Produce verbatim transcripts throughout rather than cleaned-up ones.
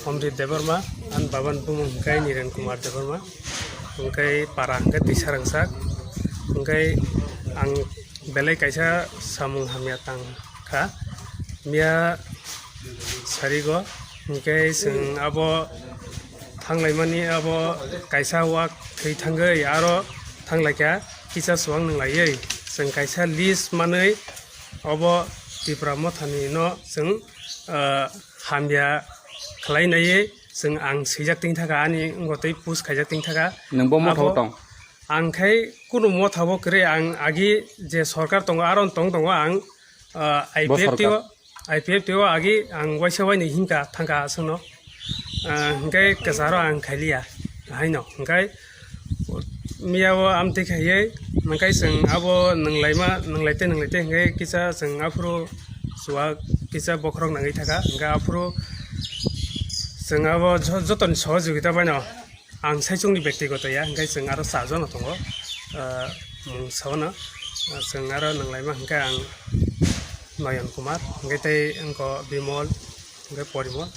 Omrit Debbarma, ani babani bumung hwnkhe Niren Kumar Debbarma, hwnkhe para hwnkhe Tisarangsak, hwnkhe ang belai kaisa samung hamya tang kha, miya sarigo, hwnkhe chwng abo thanglaimani abo kaisa wak thwi thangwi aro thanglaikha kisa chuwak nwnglaiwi chwng kaisa list manwi obo Tipra Mothani no chwng, ah, hamya khlai naiwi chwng ang swijak tongthaka, ani wngbo tei push khaijak tongthaka. Nwng bo motha o tong? Ang khai kunu motha bo kwrwi, ang agi je sorkar tongo, aro tong tongo ang, ah, I P F T o, I P F T o agi ang waisa waini himkha thangkha aswkno. Ah, hwnkhe kwcharo ang khailiya haino, hwnkhe miya o amtwi khaiwi, hwnkhe chwng abo nwnglaima, nwnglaite, nwnglaite, hwnkhe kisa chwng aphuru chuwak kisa bokhorok nangwi thaka, hwnkhe aphuru chwng abo jo-, jotoni sohojogita baino ang saichungni bektigoto ya, hwnkhe chwng aro cha jono tongo, ah, mung saono, ah, chwng aro nwnglaima hwnkhe ang Noyon Kumar, hwnkhe tei wngkho Bimol, hwnkhe Porimol,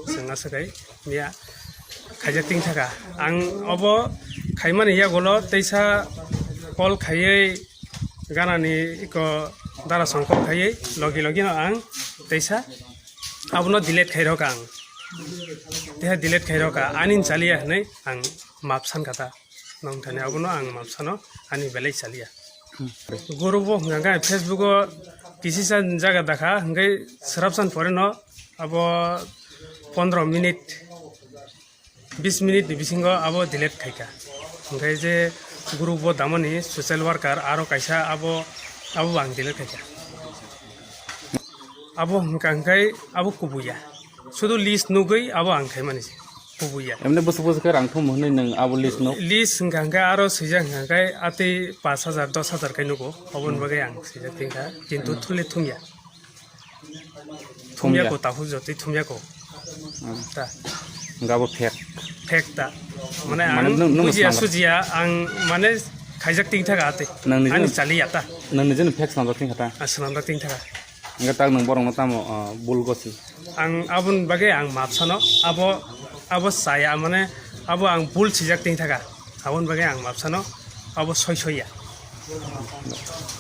chwng aswk hai miya khaijak tongthaka. Ang obo khaimani yagulo teisa call khaiwi ganani iko dara song call khaiwi logi logi no ang teisa abono delete khairokha ang. Teha delete khairokha, ani chaliya hinwi ang map sankha ta. Nong thani abono ang map sano, ani belai chaliya. Hmm. Guru bo hwnkha khe Facebook o kisisa jaga dakha, hwnkhe swrapsan pore no abo pondro minute, bis minute ni bisingo abo delete khaikha. Hwnkhe je group o damani social worker aro kaisa abo, abo bo ang delete khaikha. Abo hwnkha hwnkhe abo kubuya. Sudu list nugwi abo ang khaimani se. Kubuya. Emne bwswk bwswk khe rang thum hwnwi nwng abo list no? List hwnkha hwnkhe aro swijak hwnkha hwnkhe atwi pash hajar, dos hajar khe nugo. Oboni bagwi ang swijak tongkha. Kintu thumle thumya. Thumya. Thumya ko, takhuk jotwi thumya ko. Hmm. Ta. Hwnkhe abo fake. Fake ta. Mane, mane ang nwng, nwng bujiya swnam sujiya, ang mane khaijak tongthaka atwi. Nang nijini, ani chaliya ta. Nang nijini fake swnamjak tongkha ta? Ah, swnamjak tongthaka. Hwnkhe tak nwng borokno tamo, ah, bul gosi? Ang aboni bagwi ang map sano, abo, abo chaya, mane abo ang bul swijak tongthaka. Aboni bagwi ang map sano, abo soi soiya.